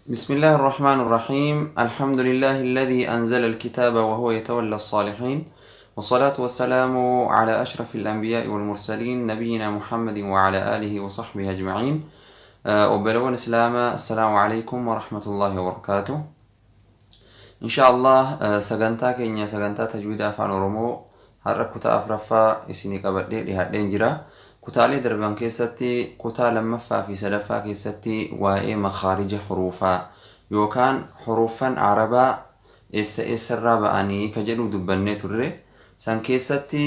بسم الله الرحمن الرحيم. الحمد لله الذي أنزل الكتاب وهو يتولى الصالحين، والصلاة والسلام على أشرف الأنبياء والمرسلين، نبينا محمد وعلى آله وصحبه أجمعين. Obboleewwan Islaamaa, السلام عليكم ورحمة الله وبركاته. إن شاء الله sagantaa keenya, sagantaa tajwiida Afaan Oromoo, har'a kutaa afuraffaa isinii qabadhee dhiyaadheen jira. Kutaalee darban keessatti, kutaa lammaffaa fi sadaffaa keessatti, waa'ee makhaarija huruufaa yookaan huruufan Arabaa eessa eessarraa ba'anii ka jedhu dubbannee turre. San keessatti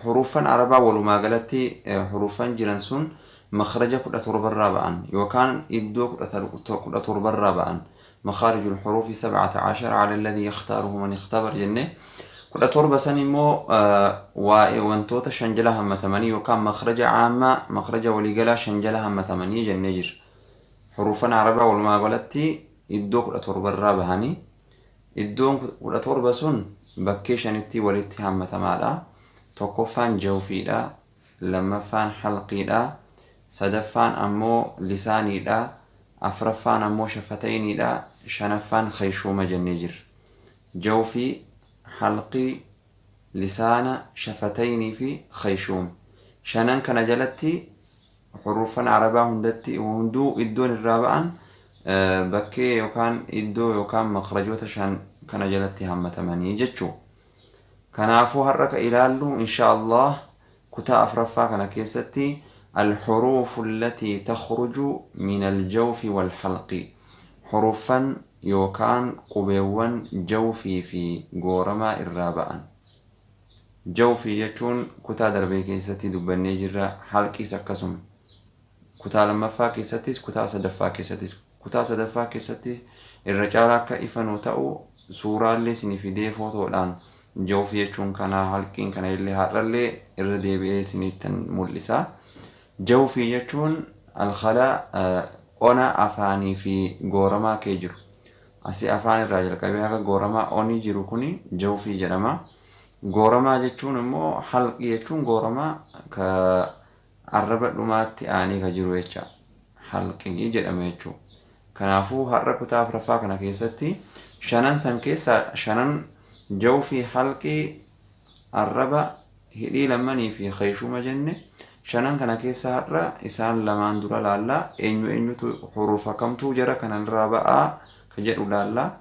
huruufan Arabaa walumaa galatti huruufan jiran sun makhraja 17rraa ba'an yookaan iddoo 17rraa ba'an. مخارج الحروف 17 على الذي يختاره من اختبر jenne. 17 san immoo waa'ee wantoota shan jala hammatamanii yookaan makhraja caammaa, makhraja waliigalaa shan jala hammatamanii jennee jira. Huruufan Arabaa walumaa galatti iddoo 17rraa bahanii, iddoon 17 sun bakkee shanitti walitti hammatamaadha. Tokkoffaan jawfiidha, lammaffaan halqiidha, sadaffaan ammoo lisaaniidha, afraffaan ammoo shafatayniidha, shanaffaan khayshuuma jennee jirra. Jawfii, halqii, lisaana, shafataynii fi khayshuuma. Shanan kana jalatti huruufan Arabaa hundatti hunduu iddoon irraa ba'an bakkee yookaan iddoo yookaan makhrajoota shan kana jalatti hammatamanii jechuu. Kanaafuu har'a ka ilaallu, إن شاء الله, kutaa afraffaa kana keessatti الحروف التي تخرج من الجوف والحلق, huruufan yookaan qubeewwan jawfii fi gooramaa irraa ba'an. Jawfii jechuun kutaa darbee keessatti dubbannee jirra. Halqiis akkasuma, kutaa lammaffaa keessattis, kutaa sadaffaa keessattis. Kutaa sadaffaa keessatti irra caalaa akka ifanuu ta'u suuraallee isinii fidee footoodhaan jawfii jechuun kana, halqiin kana illee har'allee irra deebi'ee isiniittan mul'isa. Jawfii jechuun الخلاء, ona afaanii fi gooramaa kee jiru. Asii afaan irraa jalqabee haga gooramaa oni jiru kuni jawfii jedhama. Gooramaa jechuun immoo, halqii jechuun gooramaa ka arraba dhumaatti aanee ka jiru jecha. Halqii jedhama jechuudha. Kanaafuu har'a kutaa afuraffaa kana keessatti shanan san keessa, shanan jawfii, halqii, arraba, hidhii lammanii fi khayshuma jenne, shanan kana keessa har'a isaan lamaan dura laallaa. Eenyu eenyutu, hurufa kamtuu jara kanarraa ba'aa ka jedhu laallaa.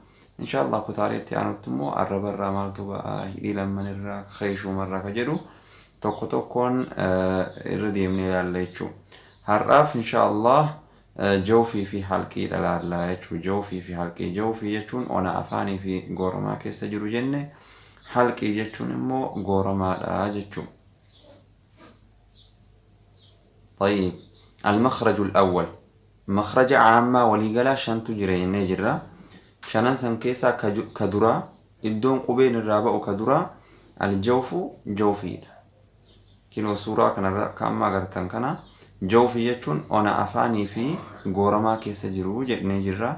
إن شاء الله kutaalee itti aanutti immoo arraba irraa maaltu ba'aa, hidhii lamman irraa, khayshuma irraa ka jedhu tokko tokkoon irra deemnee ilaalla jechuudha. Har'aaf, إن شاء الله, jawfii fi halqiidha laallaa jechuudha. Jawfii fi halqii. Jawfii jechuun ona afaanii fi gooramaa keessa jiru jenne. Halqii jechuun immoo gooramaadha jechuudha. طيب، المخرج الأول، مخرج عامة waliigalaa shantu jira jennee jirra. Shanan san keessaa ka duraa, iddoon qubeen irraa ba'u ka duraa, الجوف, jawfiidha. Kinoo suuraa kanarra akka amma agartan kana, jawfii jechuun ona afaanii fi gooramaa keessa jiru jennee jirra.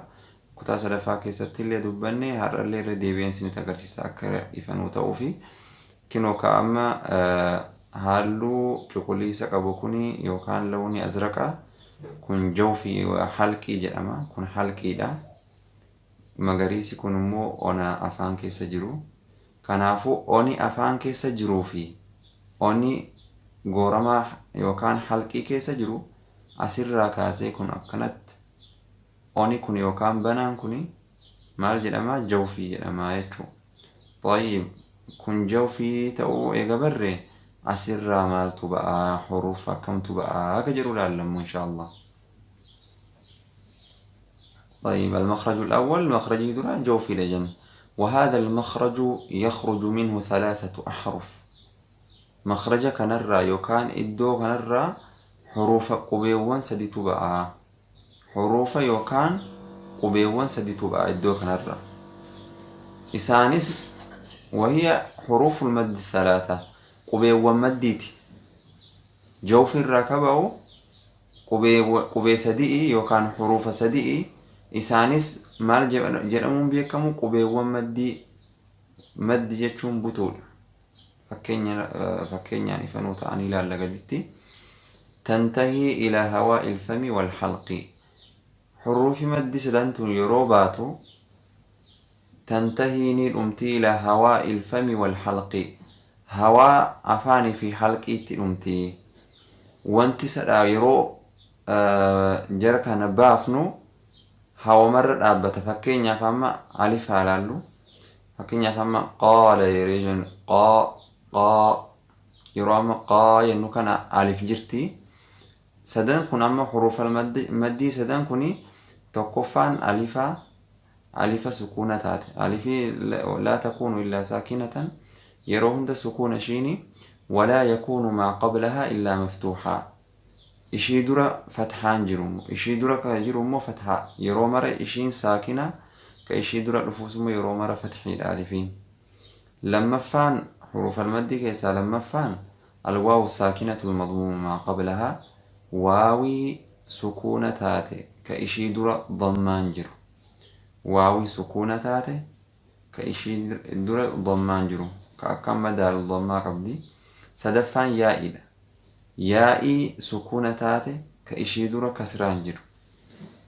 Kutaa sadaffaa keessatti illee dubbanne, har'allee irra deebi'een isinitti agarsiisa akka ifanuu ta'uu fi kinoo ka amma halluu cuquliisa qabu kuni yookaan لون أزرق kun jawfii halqii jedhama. Kun halqiidha. Magariisi kun immoo ona afaan keessa jiru. Kanaafuu oni afaan keessa jiruu fi oni gooramaa yookaan halqii keessa jiru asirraa kaasee kun akkanatti oni kun yookaan banaan kun maal jedhama? Jawfii jedhama jechuudha. طيب, kun jawfii ta'uu eega barree, asirraa maaltu ba'aa, huruuf akkamtu ba'aa akka jedhu ilaallamu إن شاء الله. طيب، المخرج الأول، مخرج درا جوفي لجن. وهذا المخرج يخرج منه ثلاثة أحرف. مخرج kanarraa yookaan iddoo kanarraa huruufa, qubeewwan saditu ba'a. Huruufa yookaan qubeewwan saditu ba'a iddoo kanarra. Isaanis وهي حروف المد الثلاثة, qubeewwan maddiiti. Jawfi irraa ka ba'u qubee sadi'i yookaan huruufa sadi'i. Isaanis maal jedhamuun beekamu? Qubeewwan maddii. Maddi jechuun butuudha. Fakkeenyaan ifanuu ta'anii ilaalla gaditti. تنتهي إلى هواء الفم والحلق. Huruufi maddii sadan tun yeroo baatu tantahii ni dhumtii ila hawaa'i ilfami wal halqi, hawaa afaanii fi halqiitti dhumti. Wanti sadhaa yeroo jara kana baafnu hawamarra dhaabbata. Fakkeenyaaf amma alif haa laallu. Fakkeenyaaf amma qaala yeroo jennu qaa, qaa, yeroo amma qaa jennu kana alif jirti. Sadan kun amma huruufal maddii sadan kuni tokkoffaan alifaa, alifa sukuuna taate. Alifii laa takuunu illaa saakinatan, yeroo hunda sukuuna ishiini. Walaa yakuunu maa qablahaa illaa maftuuxaa, ishii dura fathaan jiru, ishii dura ka jiru immoo fathaa. Yeroo mara ishiin saakina, ka ishii dura dhufuus immoo yeroo mara fathiidha alifiin. Lammaffaan huruufal maddii keessaa lammaffaan alwaawu saakinatul madmuumu maa qablahaa, waawii sukuuna taate ka ishii dura dammaan jiru, waawii sukuuna taate ka ishii dura dammaan jiru, ka akka amma daal dammaa qabdi. Sadaffaan yaa'iidha, yaa'ii sukuuna taate ka ishii dura kasraan jiru.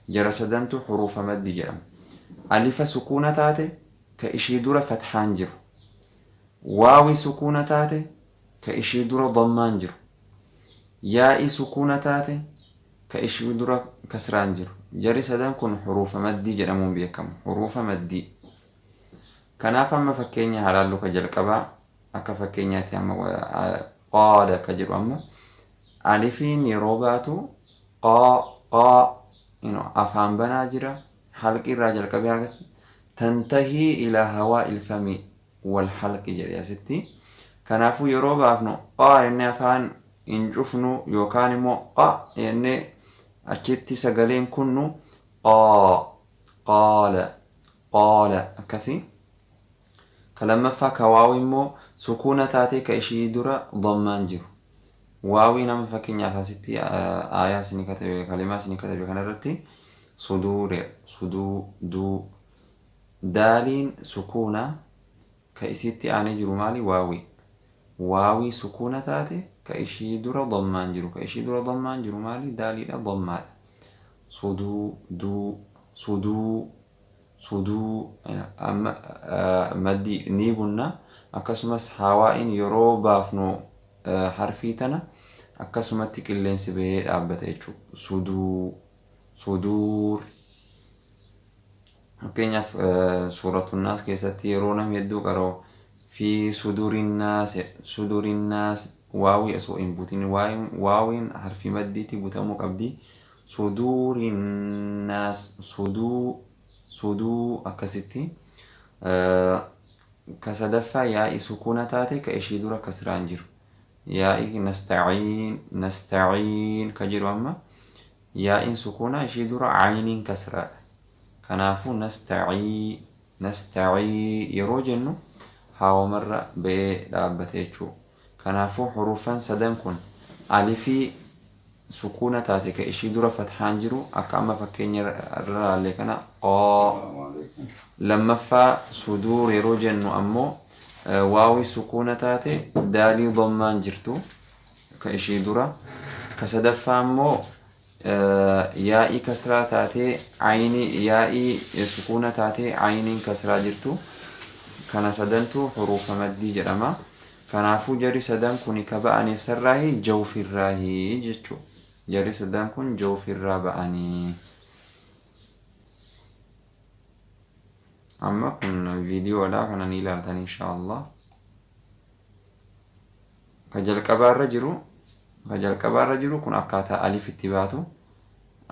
Jara sadantu huruufa maddi jedhama. Alifa sukuuna taate ka ishii dura fathaan jiru, waawii sukuuna taate ka ishii dura dammaan jiru, yaa'ii sukuuna taate ka ishii dura kasraan jiru. Jarri sadan kun huruufa maddii jedhamuun beekamu. Huruufa maddii. Kanaaf amma fakkeenya haa laallu. Ka jalqabaa akka fakkeenyaatti amma qaala ka jedhu, amma alifiin yeroo baatu qaa, qaa, afaan banaa jira, halqi irraa jalqabee hagas tantahii ilaa hawaa ilfami wal halqi jedhe asitti. Kanaafuu yeroo baafnu qaa jennee afaan hin cufnu, yookaan immoo qa jennee achitti sagaleen kunnu. Qaa, qaala, qaala akkasii. Ka lammaffaa ka waawi immoo sukuuna taatee ka ishii dura dammaan jiru. Waawii nama fakkeenyaaf asitti aayaa isinii katabe, kalimaa isinii katabe kanarratti suduure, suduu, duu, daaliin sukuuna, ka isitti aanee jiru maali? Waawii. Waawii sukuuna taate ka ishii dura dammaan jiru. Ka ishii dura dammaan jiru maali? Daaliidha, dammaadha. Suduu, duu, suduu, suduu. Amma maddii ni bunna, akkasumas hawaa'iin yeroo baafnu harfii tana akkasumatti qilleensi bahee dhaabbata jechuudha. Suduu, suduur. Fakkeenyaaf suuratunnaas keessatti yeroo namni hedduu qara'u fi sudurinnaas, sudurinnaas, waawii osoo hin butin, waawiin harfii maddiitti butamuu qabdi. Sudurinnaas, suduu, suduu akkasitti. Ka sadaffaa yaa'ii sukuuna taate ka ishii dura kasraan jiru. Yaa'ii nasta'iin, nasta'iin ka jedhu, amma yaa'iin sukuuna, ishii dura ayniin kasraadha. Kanaafuu nasta'ii, nasta'ii yeroo jennu haawamarra ba'ee dhaabbate jechuudha. Kanaafuu huruufan sadan kun alifii sukuuna taate ka ishii dura fathaan jiru, akka amma fakkeenya irra laalle kana qaa. Lammaffaa suduur yeroo jennu ammoo waawii sukuuna taate daalii dammaan jirtu ka ishii dura. Ka sadaffaa immoo yaa'ii kasraa taatee ayinii, yaa'ii sukuuna taatee ayiniin kasraa jirtu. Kana sadantu huruufa maddii jedhama. Kanaafuu jarri sadan kun ka ba'an eessarraahi? Jawfirraahi jechuu. Jarri sadan kun jawfirraa ba'anii. Amma kun viidiyoodha, kana ni ilaaltan inshaallah. Ka jalqabaarra jiru, ka jalqabaarra jiru kun akkaataa alif itti baatu.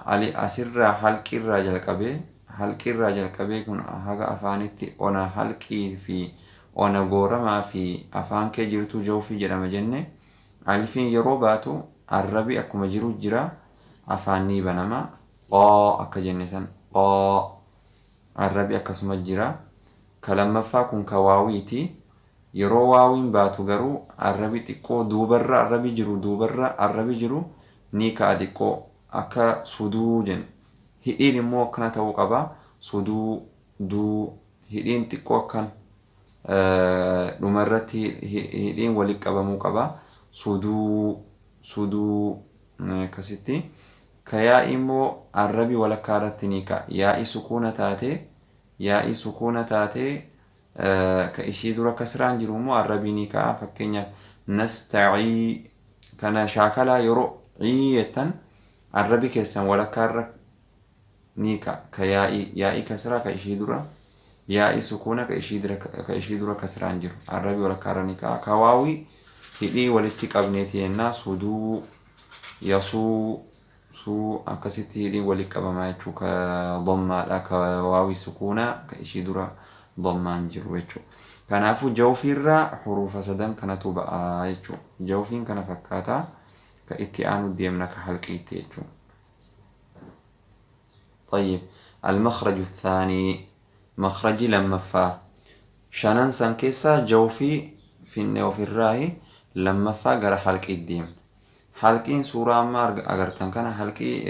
Ali asirraa halqiirraa jalqabee, halqiirraa jalqabee kun haga afaanitti ona halqii fi ona gooramaa fi afaan kee jirtu jawfii jedhama jenne. Alifiin yeroo baatu arrabi akkuma jiru jira, afaan ni banama, qaa akka jenne san, qaa, arrabi akkasuma jira. Ka lammaffaa kun ka waawiiti. Yeroo waawiin baatu garuu arrabi xiqqoo duubarra arrabi jiru, duubarra arrabi jiru ni ka'a xiqqoo, akka suduu jennu. Hidhiin immoo akkana ta'uu qaba, suduu, duu, hidhiin xiqqoo akkan dhumarratti hidhiin walitti qabamuu qaba. Suduu, suduu akkasitti. Ka yaa'ii immoo arrabi walakkaa irratti ni ka'a. Yaa'ii sukuuna taatee, yaa'ii sukuuna taatee, ka ishii dura kasraan jiru immoo arrabii ni ka'a. Fakkeenyaaf, nasta'ii kana shaakalaa. Yeroo ii jettan arrabi keessan walakkaa irra ni ka'a. Ka yaa'ii, yaa'ii kasraa ka ishii dura yaa'ii sukuuna ka ishii dura kasraan jiru, arrabi walakkaa irra ni ka'a. Ka waawii hidhii walitti qabneeti jennaa, suduu, yasuu, suu, akkasitti hidhiin walitti qabamaa jechuu. Ka dommaadha, ka waawii sukuunaa ka ishii dura dommaan jiru jechuu. Kanaafuu jawfiirraa huruufa sadan kanatu ba'a jechuu. Jawfiin kana fakkaataa. Ka itti aanu deemna, ka halqiitti jechuu. طيب، المخرج الثاني، مخرجي lammaffaa. Shanan san keessaa jawfii finne ofirraahi, lammaffaa gara halqii deemna. Halqiin suuraa amma agartan kana, halqii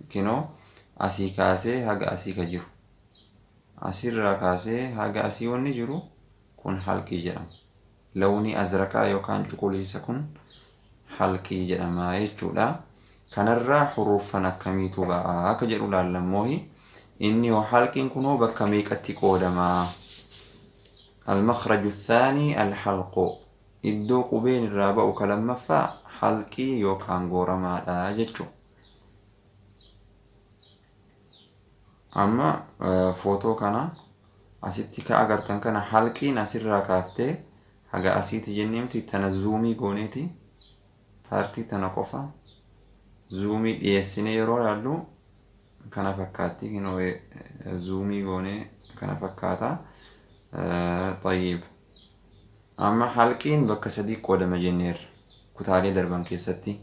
kinoo asii kaasee haga asii ka jiru, asirraa kaasee haga asii wanni jiru kun halqii jedhama. Lawnii azraqaa yookaan cuquliisa kun halqii jedhama jechuudha. Kanarraa huruufan akkamiitu ba'a akka jedhu laallammoohi. Inni hoo, halqiin kunoo bakka meeqatti qoodamaa? المخرج الثاني الحلق. Iddoo qubeen irraa ba'u ka lammaffaa halqii yookaan gooramaadha jechuudha. Amma footoo kana asitti ka agartan kana, halqiin asirraa kaaftee haga asiiti jenneemti. Tana zoom gooneeti, part tana qofa zoom dhiyeessine yeroo ilaallu kana fakkaatti. Kinoo zoom goonee kana fakkaata. طيب، amma halqiin bakka sadii qoodama jenneerra kutaalee darban keessatti: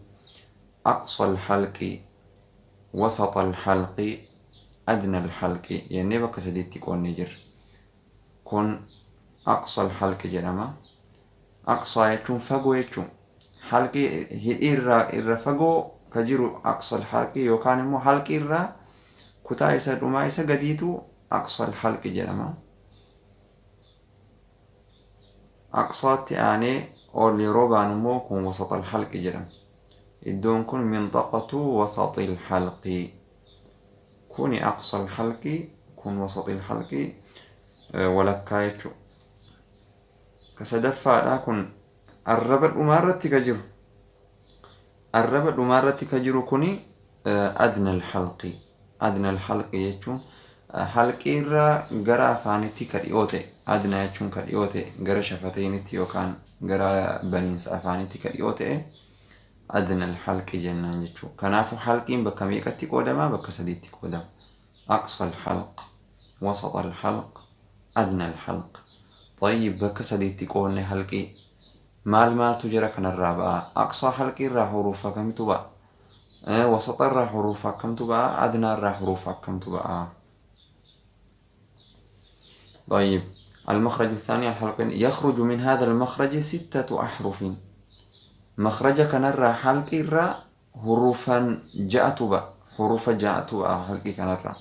أقصى الحلق، وسط الحلق، أدنى الحلق jennee bakka sadiitti qoodnee jirra. Kun أقصى الحلق jedhama. أقصى jechuun fagoo jechuun, halqii hidhii irraa irra fagoo ka jiru أقصى الحلق, yookaan immoo halqii irraa kutaa isa dhumaa isa gadiitu أقصى الحلق jedhama. Aqsaatti aanee ol yeroo baanu immoo kun وسط الحلق jedhama. Iddoon kun منطقة وسط الحلق. Kuni أقصى الحلق, kun وسط الحلق, walakkaa jechuudha. Ka sadaffaadha kun arraba dhumaarratti ka jiru. Arraba dhumaarratti ka jiru kuni أدنى الحلق. أدنى الحلق jechuun halqii irraa gara afaanitti ka dhiyoo ta'e. أدنى jechuun ka dhiyoo ta'e, gara shafateenitti yookaan gara baniinsa afaanitti ka dhiyoo ta'e أدنى الحلق jennaan jechuudha. Kanaafuu halqiin bakka meeqatti qoodama? Bakka sadiitti qoodama. أقصى الحلق، وسط الحلق، أدنى الحلق. طيب، bakka sadiitti qoodne halqii. Maal maaltu jira kanarraa ba'a? أقصى halqii irraa hurufa kamtu ba'a? وسط irraa hurufa akkamtu ba'a? أدنى irraa hurufa akkamtu ba'a? طيب، المخرج الثاني الحلق. يخرج من هذا المخرج ستة أحرف. مخرج kanarraa, halqii irraa hurufan ja'atu ba'a. Hurufa ja'atu ba'a halqii kanarraa.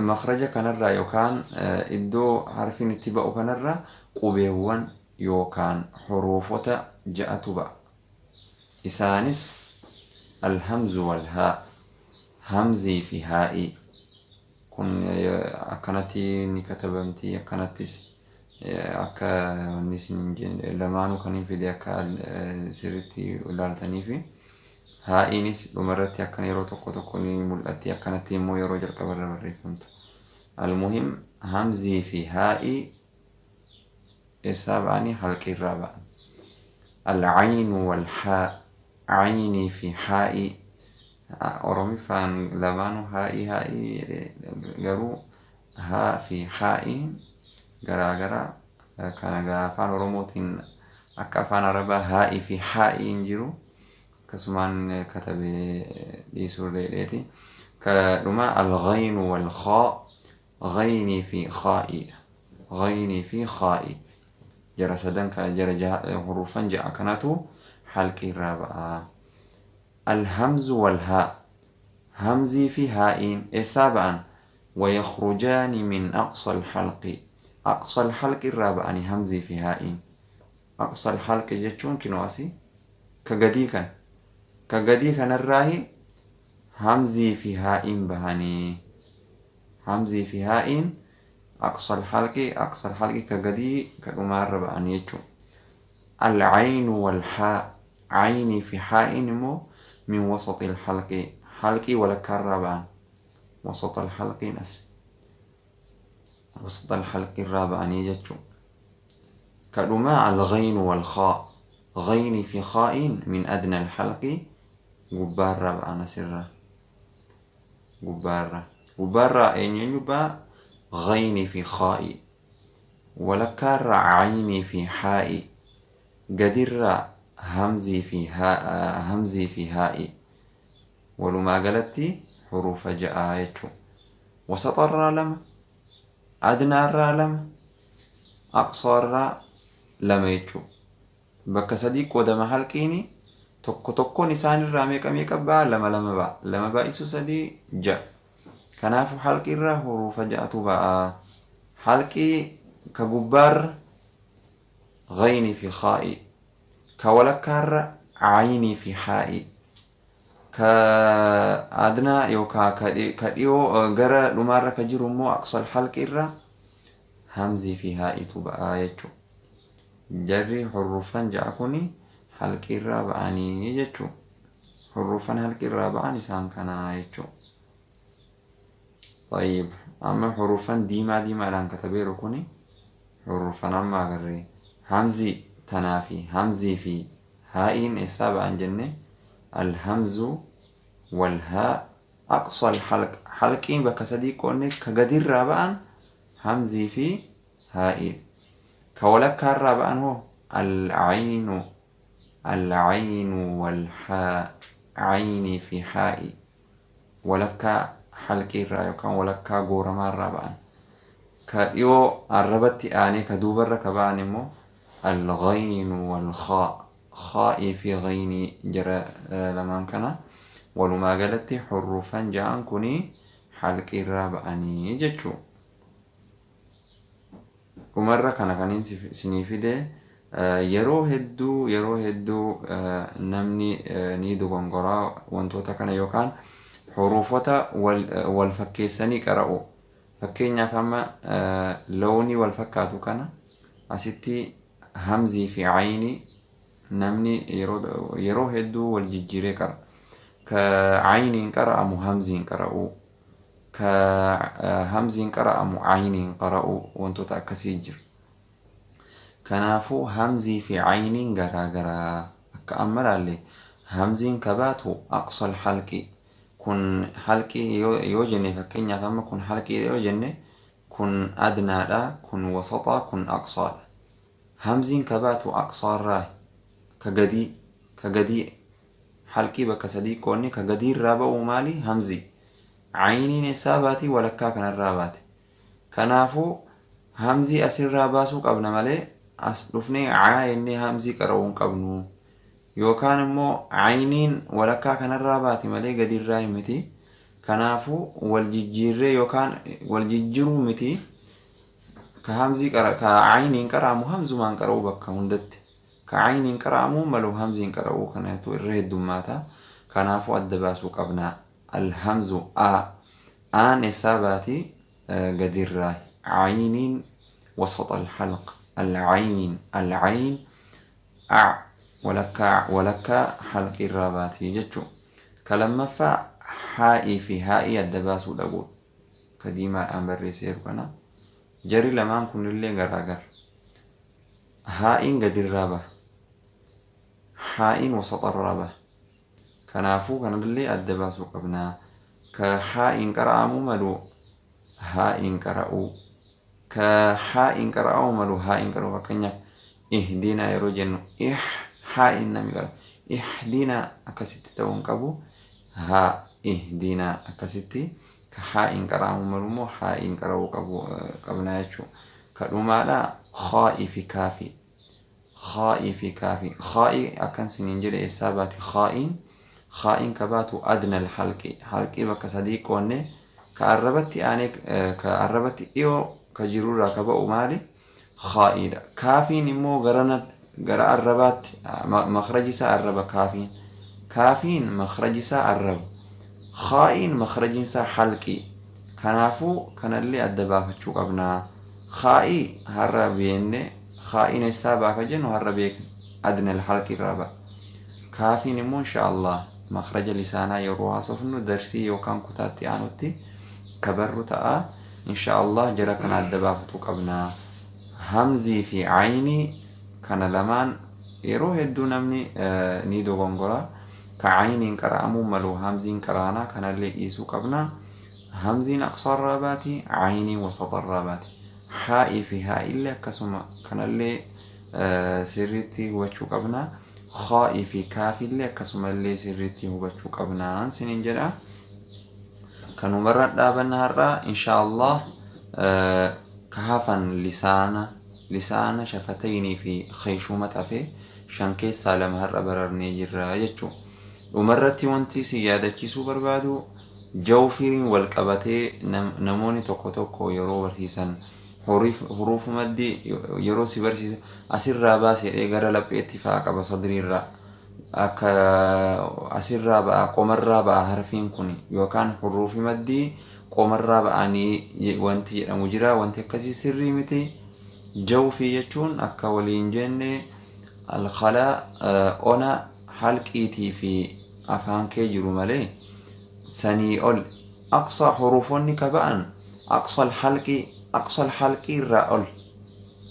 Makhraja kanarraa yookaan iddoo harfiin itti ba'u kanarraa qubeewwan yookaan huruufota ja'atu ba'a. Isaanis الهمز والهاء, hamzii fi haa'ii. Kun akkanatti ni katabamti, akkanattis akka inni isin lamaanuu kan hin fide akka sirriitti ilaaltaniifi. Haa'iinis dhumarratti akkana yeroo tokko tokko ni mul'atti, akkanatti immoo yeroo jalqabarra barreeffamtu. المهم, hamzii fi haa'ii eessaa ba'anii? Halqiirraa ba'an. العين والحاء, caynii fi haa'ii. Oromiffaan lamaanuu haa'ii haa'ii, garuu haa fi haa'iin garaagaraa. Kana afaan Oromootiin akka afaan Arabaa haa'ii fi haa'iin jiru, akkasumaan katabee dhiisuu dheedheeti. Ka dhuma الغين والخاء, ghaynii fi khaa'iidha. Ghaynii fi khaa'ii. Jara sadan ka jara hurufan ja'a kanatu halqiirraa ba'a. الهمز والهاء, hamzii fi haa'iin eessaa ba'an? ويخرجان من أقصى الحلق. أقصى الحلق irraa ba'anii hamzii fi haa'iin. أقصى الحلق jechuun kinoo asii ka gadii kan Ka gadii kanarraahi hamzii fi haa'iin bahanii. Hamzii fi haa'iin aqsal halqi, aqsal halqi ka gadii ka dhumaarra ba'anii jechuudha. Alcaynu walhaa, caynii fi haa'iin immoo min wasaxi alhalqi, halqii walakkaarraa ba'an. Wasaxa alhalqiin as wasaxa alhalqiirraa ba'anii jechuudha. Ka dhumaa alghaynu walkhaa, ghaynii fi khaa'iin min adna alhalqi, gubbaarraa ba'an asirraa. Gubbaarraa. Gubbaarraa eenyu eenyu ba'a? Ghaynii fi khaa'ii. Walakkaarraa caynii fi haa'ii. Gadirraa hamzii fi hamzii fi haa'ii. Walumaa galatti huruufa ja'a jechuudha. Wasaxarraa lama, adnaarraa lama, aqsaarraa lama jechuudha. Bakka sadii qoodama halqiini. Tokko tokkoon isaanirraa meeqa meeqa ba'a? Lama lama ba'a. Lama baay'isuu sadii, ja'a. Kanaafuu halqiirraa huruufa ja'atu ba'a. Halqii ka gubbaarra ghaynii fi khaa'ii. Ka walakkaarra caynii fi haa'ii. Ka adnaa yookaan ka dhiyoo gara dhumaarra ka jiru immoo aqsal halqiirra hamzii fi haa'iitu ba'a jechuudha. Jarri huruufan ja'a kuni halqiirraa ba'anii jechuudha. Huruufan halqiirraa ba'an isaan kana jechuudha. طيب, amma huruufan diimaa diimaadhaan katabeeru kuni huruufan amma agarree. Hamzii tanaa fi hamzii fi haa'iin eessaa ba'an jenne? Alhamzu walhaa aqsa alhalq. Halqiin bakka sadii qoonne, ka gadirraa ba'an hamzii fi haa'ii. Ka walakkaarraa ba'an hoo? Alcaynu, alcaynu walhaa, caynii fi haa'ii walakkaa halqiirraa yookaan walakkaa gooramaarraa ba'an. Ka dhiyoo arrabatti aanee ka duubarra ka ba'an immoo alghaynu walkhaa, khaa'ii fi ghaynii, jara lamaan kana. Walumaa galatti huruufan ja'an kuni halqiirraa ba'anii jechuu. Dhumarra kana kaniin sinii fide, yeroo hedduu, yeroo hedduu namni ni dogongoraa wantoota kana yookaan huruufota wal fakkeessanii qara'u. Fakkeenyaaf, amma loonii wal fakkaatu kana asitti hamzii fi caynii namni yeroo hedduu wal jijjiiree qara. Ka cayniin qara'amu hamziin qara'u, ka hamziin qara'amu cayniin qara'u, wantoota akkasii jira. Kanaafuu hamzii fi cayniin garaa garaa. Akka amma laalle, hamziin ka baatu aqsal halqi. Kun halqii yoo jenne, fakkeenyaaf amma kun halqii yoo jenne, kun adnaadha, kun wasaxaa, kun aqsaadha. Hamziin ka baatu aqsaarraa, ka gadii, ka gadii. Halqii bakka sadii qoonni, ka gadiirraa ba'u maali? Hamzii. Cayniin eessaa baati? Walakkaa kanarraa baate. Kanaafuu hamzii asirraa baasuu qabna malee as dhufnee caa jennee hamzii qara'uu hin qabnu. Yookaan immoo cayniin walakkaa kanarraa baati malee gadiirraa hin miti. Kanaafuu wal jijjiirree yookaan wal jijjiiruu miti, ka hamzii qara, ka cayniin qara'amu hamzumaan qara'uu bakka hundatti. Ka cayniin qara'amuu malu hamziin qara'uu kanatu irra heddummaata. Kanaafuu adda baasuu qabna. Alhamzu a, aan eessaa baati? Gadirraa. Cayniin wasaxa alhalq. Alcayn, alcayn a walakkaa, walakkaa halqiirraa baati jechuu. Ka lammaffaa haa'ii fi haa'ii adda baasuu dhabuudha. Ka diimaadhaan barreesseeru kana. Jarri lamaan kunillee garaagara. Haa'iin gadirraa baha, haa'iin wasaxarraa baha. Kanaafuu kanallee adda baasuu qabna. Ka haa'iin qara'amuu malu haa'iin qara'uu, ka haa'iin qara'amuu malu haa'iin qara'uu. Fakkeenyaaf, ihdinaa yeroo jennu, ih haa'iin namni qara, ihdinaa akkasitti ta'uu hin qabu. Haa, ihdinaa akkasitti. Ka haa'iin qara'amuu malu immoo haa'iin qara'uu qabu qabna jechuudha. Ka dhumaadha khaa'ii fi kaafii. Khaa'ii fi kaafii. Khaa'ii akkan siniin jedhe eessaa baati khaa'iin? Khaa'iin ka baatu adna halqi. Halqii bakka sadii qoonne, ka arrabatti aanee, ka arrabatti dhiyoo ka jirurraa ka ba'u maali? Khaa'iidha. Kaafiin immoo gara arrabaatti, makhraji isaa arraba kaafiin. Kaafiin makhraji isaa arraba. Khaa'iin makhrajiin isaa halqii. Kanaafuu kanallee adda baafachuu qabna. Khaa'ii har'a beekne, khaa'iin eessaa ba'a ka jennu har'a beekne, adnal halqii irraa ba'a. Kaafiin immoo insha Allah makhraja lisaanaa yeroo haasofnu darsii yookaan kutaatti aanutti ka barru ta'a. Insha Allah jara kana adda baafatuu qabna. Hamzii fi aynii kana lamaan yeroo hedduu namni ni dogongora. Ka ayniin qara'amuu malu hamziin qara'anaa, kanallee dhiisuu qabna. Hamziin aqsaarraa baati, ayniin wasaxarraa baati. Haa'ii fi haa'illee akkasuma, kanallee sirriitti hubachuu qabna. Khaa'ii fi kaafillee akkasumallee sirriitti hubachuu qabna sinin jedha. Kanumarra dhaabanna har'a insha Allah. Ka hafan lisaana, shafataynii fi khayshuma tafe, shan keessaa lama har'a bararnee jirra jechuu. Dhumarratti wanti si yaadachiisuu barbaadu, jawfiin wal qabatee namoonni tokko tokko yeroo barsiisan huruufu maddii yeroo si barsiisan asirraa baasee gara lapheetti fa'aa qaba, sadriirraa akka asirraa ba'a, qomarraa ba'a harfiin kun, yookaan huruufi maddii qomarraa ba'anii wanti jedhamu jira. Wanti akkasii sirrii miti. Jawfii jechuun akka waliin jenne alkalaa ona halqiitii fi afaan kee jiru malee sanii ol aqsa huruufonni ka ba'an aqsal halqii, aqsal halqii irraa ol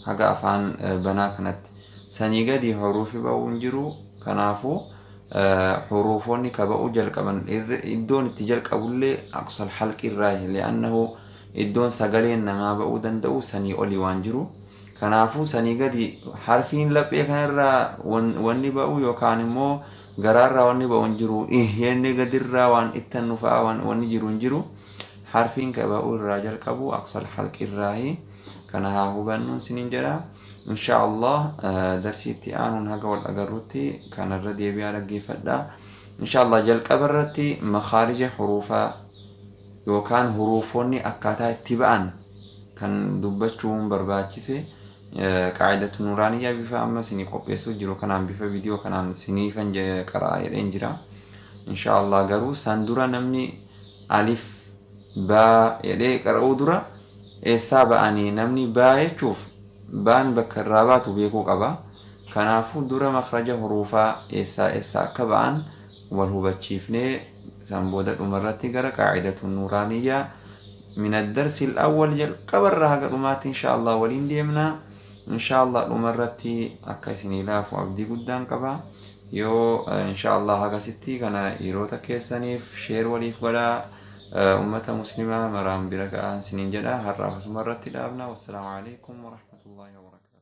haga afaan banaa kanatti, sanii gadi huruufi ba'uu hin jiru. Kanaafuu huruufonni ka ba'uu jalqaban iddoon itti jalqabullee aqsal halqii irraa, li'annahu iddoon sagaleen namaa ba'uu danda'u sanii oli waan jiru. Kanaafuu sanii gadi harfiin laphee kanarraa wanni ba'u yookaan immoo garaarraa wanni ba'u hin jiru. Jennee gadirraa waan ittannu fa'a wanni jiru hin jiru. Harfiin ka ba'uu irraa jalqabu aqsal halqii irraahi. Kana haa hubannuun sinin jedha. Insha Allah darsiitti aanuun haga wal agarrutti kanarra deebi'aa dhaggeeffadha. Insha Allah jalqaba irratti makaarija huruufaa yookaan huruufonni akkaataa itti ba'an kan dubbachuun barbaachise, qaa'idatu nuuraaniyyaa bifa amma sinii qopheessuu jiru kanaan, bifa viidiyoo kanaan siniifan qara'a jedheen jira. Insha Allah garuu san dura namni alif baa jedhee qara'uu dura eessaa ba'anii, namni baa jechuuf baan bakka irraa baatu beekuu qaba. Kanaafuu dura makhraja huruufaa eessaa eessaa akka ba'an wal hubachiifnee, san booda dhumarratti gara qaacidatu nuuraaniyyaa min addarsi al-awwal jalqabarraa haga dhumaatti insha Allah waliin deemna. Insha Allah dhumarratti akka isinii laafu abdii guddaan qaba. Yoo insha Allah hagasitti kana hiriyoota keessaniif share waliif godhaa, ummata muslimaa maraan bira ga'aa isiniin jedha. Har'aaf asuma irratti dhaabna. Wassalaamu alaikum warahmatullaahi wabarakaatu.